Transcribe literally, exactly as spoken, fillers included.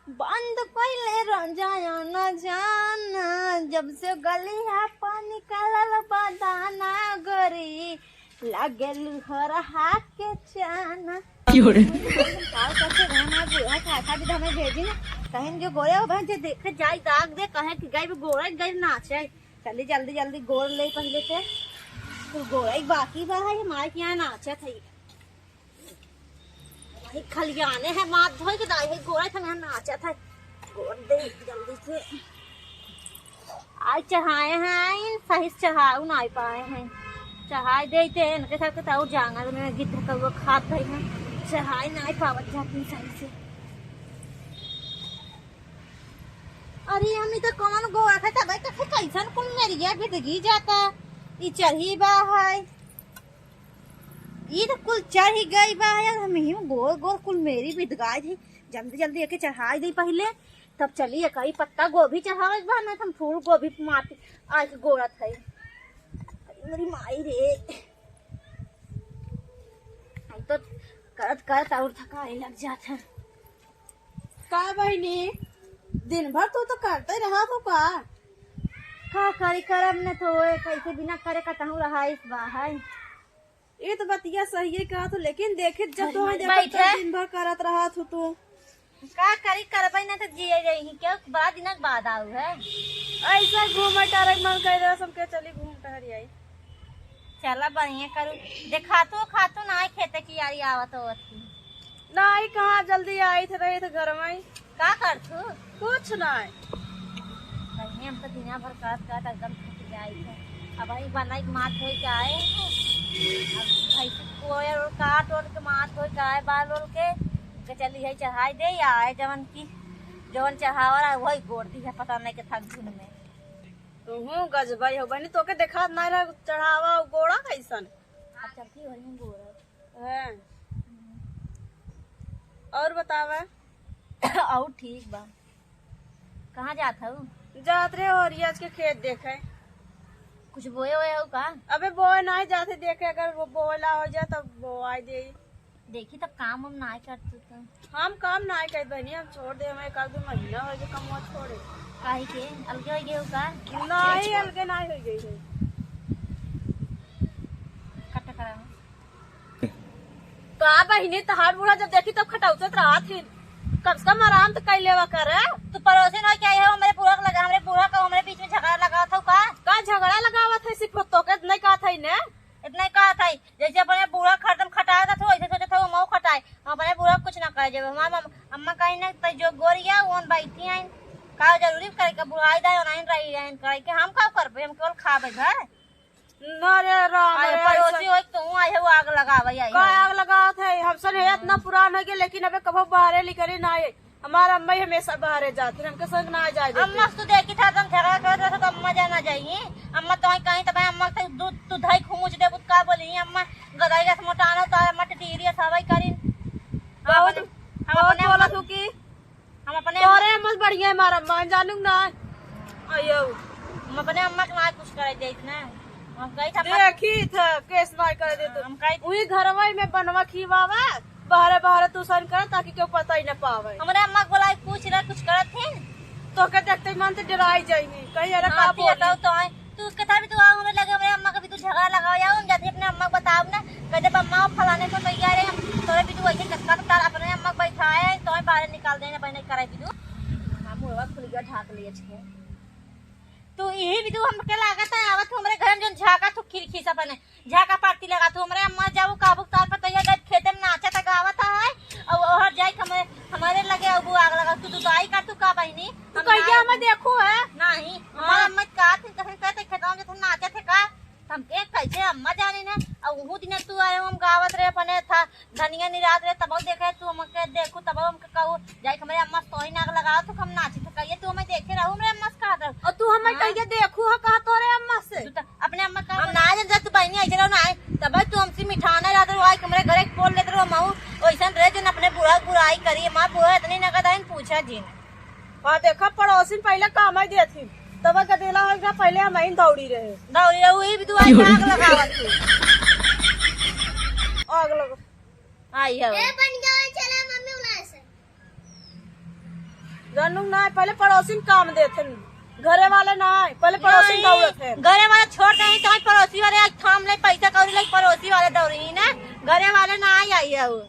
बंद कइले रह जाया न जाना, जब से गलिया पर निकलल बा दाना गोरी, लागेलू हरहा के चाना। क्यों रे? का करते रहना, बूढ़ा काका भी हमें भेजी ना, कहें जो गोरे हो बहन जे देखे जाई दाग दे, कहे कि गई गोरे गई नाचे। चली जल्दी जल्दी गोर ले पहले से, तू गोरे बाकी बा है, माई के यहाँ नाचत है। भाई खलियाने है, माथ धोई के दाई है, गोरा खलियाने नाचत है। गोर दे जल्दी से। आज चढ़ाए हैं, आइन सही से चढ़ाऊ ना पाए हैं। चढ़ाई देते हैं, इनके साथ तो और जांगर में गिद्ध कौआ खात है ना, चढ़ाई ना पावत जाती सही से। अरे हम तो कौन गोरा था, तब तो कैसन कुल मेरिया बिदगी जाता, ई चढ़ी बा है। ई तो कुल चढ़ी गई बा यार, हम ही गोर गोर कुल मेरी बिदगाई थी। जल्दी जल्दी एके चढ़ाई दे पहले, तब चली एक ही पत्ता गोभी चढ़ावे के बा, ना तो हम फूल गोभी माटी आके गोरत है। अरे मेरी माई रे, हम तो करत करत और थकाए लग जात है। का बहिनी, दिन भर तू तो करते रहा हो का? का करी, करब न तो ओए, कैसे बिना करे कतहूँ रहाइस बा है। ये तो बतिया सही है कहा तो, लेकिन देखित जब तो बैठे। दिन भर करत रहा तू तो। का करी, करबे न तो जिए रही, क्यों बड़ा दिनक बाद आऊ है। ऐसा घूमे टहरे के मन कर रहा, हम के चली घूम टहरी आई। चला बढ़िया करू, देखातू खातू ना खेते की यारी आवत होत की। नाई, कहाँ जल्दी आइत रहित घर में। का करथू? कुछ नाई। बहिनी, हम तो दिना भर करत करत एकदम थक जाइत है। अब वही बनाई के माथ धोई के आए हैं। अब भैंसी कोयर और काट ओर के माथ धोई के आए बाल ओल के, के चली है चढ़ाई दे या आए जवन की, जवन चढ़ावा रहा वही गोड़ दी है, पता नहीं के थक धुन में। तुहूँ गजबई हो बहिनी, तोके देखात नाई रहा चढ़ावा गोड़ा कैसन। अब चलती हो रही गोड़ा। हैं। और बतावा? और ठीक बा। कहाँ जात हऊ? जात रहे और आज के खेत देखे। कुछ बोए ओए हऊ का? अबे बोए नाई जाते देखे, अगर वो बोला हो जाए तब बोआई दे। देखी तब काम हम नाई करते तो। हम काम नाई करते बहनी, हम छोड़ दे, हमें एक आध दो महीना हो गए कमवा छोड़े। काहे के? अलगे हो गए हऊ का? नाई, अलगे नाई हो गई है। कट करा। का बहिनी, तहार बूढ़ा जब देखी तब खटौचत रहत ही। कम से कम आराम तो कर लेवा कर। तू पड़ोसिन हो क्या, ये हमरे बूढ़ा के लगा, हमरे बूढ़ा का हमरे बीच में झगड़ा लगावत हऊ का? का झगड़ा लगावत है, सिर्फ तोके नहीं कहत है ने? इतना ही कहत है, जैसे अपने बूढ़ा खटम खटाए था, वैसे सोचत हऊ मऊ खटाए। हम अपने बूढ़ा कुछ ना कहे जब हमार मम-, अम्मा कहीं ना तो जो गोरिया वो बैठी हैं, का जरूरी करे के बुढ़ाई दाई नहीं रही हैं करे के हम का करबे, हम केवल खाबे घर। न रे राम अरे रे, पड़ोसी ऐसा होई, तू आई है, वो आग लगावे आई का है। आग लगावत है? हमसन है इतना पुरान हो गया, लेकिन अबे कभो बाहरे निकले ना है। हमार अम्मा ही हमेशा बाहरे जात है, हमके संग ना जाए देते। अम्मा से तू देखी था, तुम झगड़ा करत रहो तो अम्मा जाना जाइए। अम्मा तो कहीं तब अम्मा से दूध तू धाई घुमुच दे बुत का बोली अम्मा, गदाई का मोटानो तो अम्मा टीरी सवाई करी। हम बहुत, अपने, हम बहुत अपने बोला अम्मा तू की हम अपने तोरे अम्मा से बढ़िया है हमार अम्मा, जानू ना। आयो। हम अपने अम्मा के ना कुछ करे देत ना। हम कही था देखी था, केस ना करे देत। हम कही उही घरवा में बनवा खिवावा, बाहरे बाहरे तू सन कर, ताकि केहू पता ही ना पावे। हमरे अम्मा के बोला, पूछ रहा, कुछ करत है? तोके देखते ही मन से डराई जाइनी, कहीं अरे का हाँ, बोली। तो आए। तू कथा भी तू आओ हमरे लगे, हमरे अम्मा के भी तू झगड़ा लगाओ, जाओ हम जाते अपने अम्मा को बताओ ना, कह दे अम्मा फलाने को तैयार है, हम तोरे भी तू वैसे कटका तो तार अपने अम्मा को बैठाए, तो बाहर निकाल देने बहने कराई भी तू। हाँ, मुड़वा खुल गया, ढाक लिए छे। तू यही भी तू हमके लागत है, आवत तू हमरे घर में जोन झाका तू खिड़की से अपने झाका पाती लगा तू हमरे अम्मा जाऊ काबू तार पर तैयार खेते में नाचत गावत है, और ओहर जाई हमरे, हमारे लगे अब आग लगा तू, तू दाई का तू का बहिनी? तू हम कहिया ना हमें देखू है? नहीं, हाँ। हमारे अम्मा का थी, कहीं कहते खेतवा में जब हम नाचे थे का, तो हम एक कैसे अम्मा जाने ना, और उहू दिन तू आए, हम गावत रहे अपने था, धनिया निरात रहे, तब देखे तू हमके देखू, तब हमके कहू, जाई हमरे अम्मा सोई नाग लगाओ, तो हम नाची, तो कहिए तू हमें देखे रहू, हमरे अम्मा से कहत रहू। और तू हमें हाँ। कहिए देखू है, कहा तोरे अम्मा से? तू तो अपने अम्मा का हम ना जब तू बहनी आई रहो ना आए, तब तू हमसे मिठाना याद रहो, आई हमरे घरे बोल लेत रहो, महू, वैसन रहे, जिन अपने बूढ़ा बुराई करी, माँ बूढ़ा इतनी नगद आइन, पूछा जिन। हाँ, देखा, पड़ोसिन पहिले काम ही देथिन, तब गदेला हो गया, पहिले हम ही दौड़ी रहे। दौड़ी रहे, वही भी तू आज आग लगावत थी। आग लगा। आई है। ए, बन गया, चला मम्मी उलाए से। जानू ना, पहले पड़ोसी में काम देत हन, घरे वाले ना, पहले पड़ोसी में नहीं, दौड़त हन। घरे वाले छोड़ दे, तो पड़ोसी वाले आज थाम ले, पैसा कौड़ी ले, पड़ोसी वाले दौड़ी ना, घरे वाले ना आई, आई है वो।